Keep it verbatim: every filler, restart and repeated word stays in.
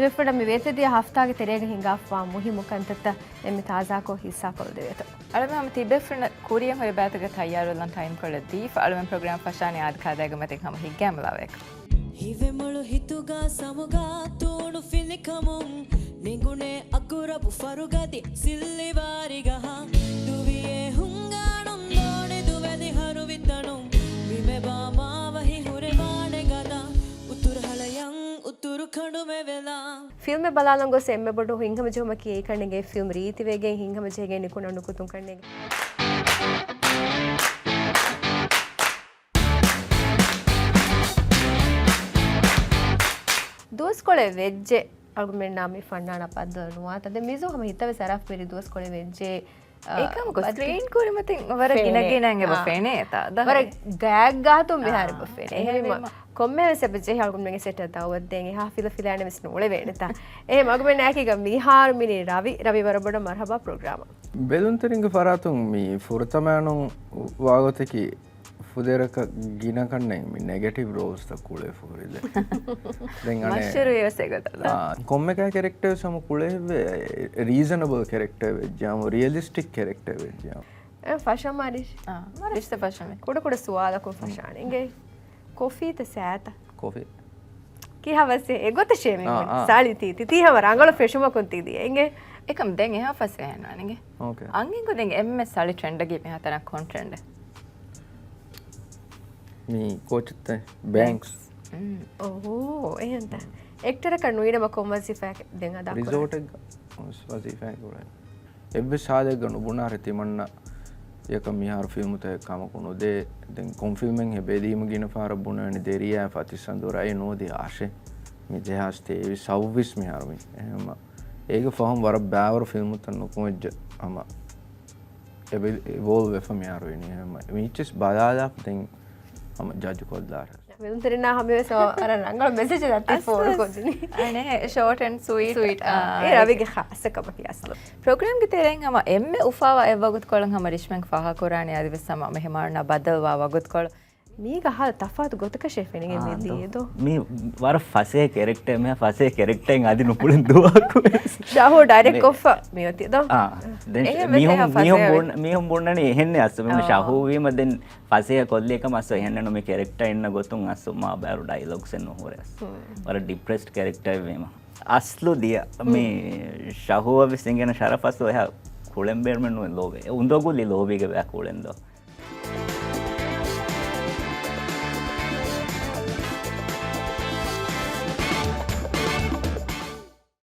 ބޭފުޅަށް މި ވޭތުވެދިޔަ ހަފްތާގެ ތެރޭގަ ހިނގާފަވާ މުހިއްމު ކަންތައްތައް އެންމެ ތާޒާކޮށް ހިއްސާކޮށްދެވޭތޯ. އަޅުގަނޑު ހަމަ ތިބޭފުޅުންނަށް ކުރިޔަށް ހުރި ބައިތަކަށް ތައްޔާރުވެލަން ޓައިމްކޮޅެއް ދީފަ އަޅުގަނޑު ޕްރޮގްރާމް ފަށާނެ އާދި ކާދައިގެ މަތިން ހަމަ ހިތްގައިމުލާ ވޭކަށް. ހިވެމޮޅު ހިތުގަ ސަމުގަ ތޫނު ފިލިކަމުން ނެގުނޭ އަގުރަބު ފަރުގަދި ސިއްލިވާރިގަހާ ދުވިއޭ ހުންގާނުން ދޯނި ދުވެލި ހަރުވިތަނުން ވިމެބާ މާވަހި ހުރެވާނެ ގަދަ އުތުރު ހަޅަޔަން އުތުރު ކަނޑުމެ ވެލާ. ފިލްމެއް ބަލާލަން ގޮސް އެންމެ ބޮޑު ހިތްހަމަޖެހުމަކީ އެއީ ކަންނޭނގެ ފިލްމް ރީތިވެގެން ހިތްހަމަޖެހިގެން ނިކުންނަ ނުކުތުން ކަންނޭނގެ. ދުވަސްކޮޅެއް ވެއްޖެ އަޅުގަނޑުމެންނާ މި ފަންނާނާ ބައްދަލު ނުވާތަ؟ ދެން މިޒޫ ހަމަ ހިތަވެސް އަރާފަ މިރީ ދުވަސްކޮޅެއް ވެއްޖެ. އާ، އެކަމަކު ބައްދި ސްކްރީން ކުރިމަތިން ވަރަށް ފެނޭ. ގިނަ ގިނައިން އެބަ އާ. ފެނޭތާ. ދަހަރެ. ވަރަށް ގާތްގާތުން މިހާރު އާ. އެބަ ފެނޭ. އެހެންވީމަ އެހެންވީމަ. ކޮންމެވެސް އެބަ ޖެހި އަޅުގަނޑުމެންގެ ސެޓަށް ދައުވަތު ދޭން އެހާ ފިލަ ފިލާނެ ވެސް ނޫޅެވޭނެތާ. އެހެން އަޅުގަނޑުމެން އެކީގަ މިހާރު މިނި ރަވި، ރަވި ވަރަށް ބޮޑަށް މަރުހަބާ ޕްރޮގްރާމަށް. ބެލުންތެރިންގެ ފަރާތުން މި ފުރަތަމައިނުން ވާގޮތަކީ ފުދޭވަރަކަށް ގިނަ ކަންނޭނގެ މި ނެގެޓިވް ރޯލްސްތައް ކުޅޭ ފޯރިލެ. ދެން އަނެއް މަޝްހޫރު ވެސް އެގޮތަށް. އާ، ކޮންމެ ކައި ކެރެކްޓަރ ވެސް ހަމަ ކުޅޭ ހެއްވެ، ރީޒަނަބަލް ކެރެކްޓަރ ވެއްޖާމު، ރިއަލިސްޓިކް ކެރެކްޓަރ ވެއްޖާމު. އެ، ފަށަމާ ރިޝް. އާ، ރިޝްތަ ފަށަމެ. ކުޑަ ކުޑަ ސުވާލަކުން ފަށާނެ. އިނގޭ. ކޮފީތަ ސައިތަ؟ ކޮފީ. ކިހާވަސް އެގޮތަށޭ މި އާ، އާ. ސާޅި ތީ، ތި، ތީ ހަމަ ރަނގަޅު ފެށުމަކުން ތި ދިޔަ. އިނގޭ. އެކަމް ދެން އެހާ ފަސޭހަ ނާނެގެ. އޯކޭ. އަންހެންކު ދެން އެންމެ ސަޅި ޓްރެންޑަކީ މިހާތަނަށް ކޮން ޓްރެންޑެއް؟ މި ކޯޗެއްތަ؟ ބޭންކްސް. މް. އޯ، އެހެންތަ؟ އެކްޓަރަކަށް ނުވީނަމަ ކޮން ވަޒީފާއެއް ދެން އަދާ ކުރޭ؟ ރިސޯޓެއްގަ ވަޒީފާއެއް ކުރޭ. އެއްވެސް ހާލެއްގަ ނުބުނާރެ ތިމަންނަ ޔަކަ މިހާރު ފިލްމުތައް ކަމަކު ނުދޭ. ދެން ކޮން ފިލްމެއްހޭ ބެލީމަ ގިނަ ފަހަރަށް ބުނެވެނީ ދެރިޔާ ފަތި ސަނދޫރައި ނޯދި އާށޭ. މި ދެހާސް ތޭވީސް ސައުވީސް މިހާރު މި. އެހެންމަ އޭގެ ފަހުން ވަރަށް ބާވަރު ފިލްމުތައް ނުކުމެއްޖެ ހަމަ އެބެ-، އިވޯލްވް ވެފަ މިހާރު އިނީ. ހަމަ މީޗެސް ބަލާލާފަ ދެން ހަމަ ޖަޖް ކޮށްލާށޭ. ބެލުންތެރިންނާ ހަމަޔަސް ވަރަށް ރަނގަޅު މެސެޖެއް ދައްތި ފޯރު ކޮށްދިނީ. އަނެ ޝޯޓް އެންޑް ސްވީޓް. ސްވީޓް، އާ، އާ، އެ ރަވިގެ ޚާއްސަ ކަމަކީ އަސްލު. ޕްރޮގްރާމްގެ ތެރެއިން ހަމަ އެންމެ އުފާވާ އެއްވަގުތުކޮޅަށް ހަމަ ރިޝްމެން ފާހަގަކުރާނީ އަދިވެސް ހަމަ މެހެމާނުންނާ ބައްދަލުވާ ވަގުތުކޮޅު. މީގަ ހާ ތަފާތު ގޮތަކަށޭ ފެނިގެން އާ، މި ދޯ. ދިޔަ ދޯ. މީ ވަރަށް ފަސޭހަ ކެރެކްޓަރ، މިހާ ފަސޭހަ ކެރެކްޓަރެއް އަދި ނުކުޅެން ދުވަހަކު ވެސް. ޝާހޫ ޑައިރެކްޓް މެ-، ކޮށްފަ މިއޮތީ ދޯ. އާ، ދެން އެހެން މީހުން، ވެސް އެހާ މީހުން ފަސޭހަ ބުން-، މީހުން ބުންނަނީ އެހެންނެއް އަސްލު. މީހުން އާ. ޝާހޫ ވީމަ ދެން ފަސޭހަ ކޮށްލި އެކަމް އަސްލު އެހެންނެއް ނޫން. މި ކެރެކްޓަރ އިންނަ ގޮތުން އަސްލު މާ ބާރު ޑައިލޮގްސް އެއް ނުހުރޭ އަސްލު. ހުން. ވަރަށް ޑިޕްރެސްޑް ކެރެކްޓަރެއް ވީމަ. އަސްލު ދިޔަ މި ހުން. ޝާހޫއަށް ވެސް އެނގޭނެ ޝަރަފް އަސްލު އެހާ ކުޅެން ބޭނުމެއް ނުވޭ ލޯބި. އެ އުނދަގުލި ލޯބީގެ ބަޔަކު ކުޅެން ދޯ.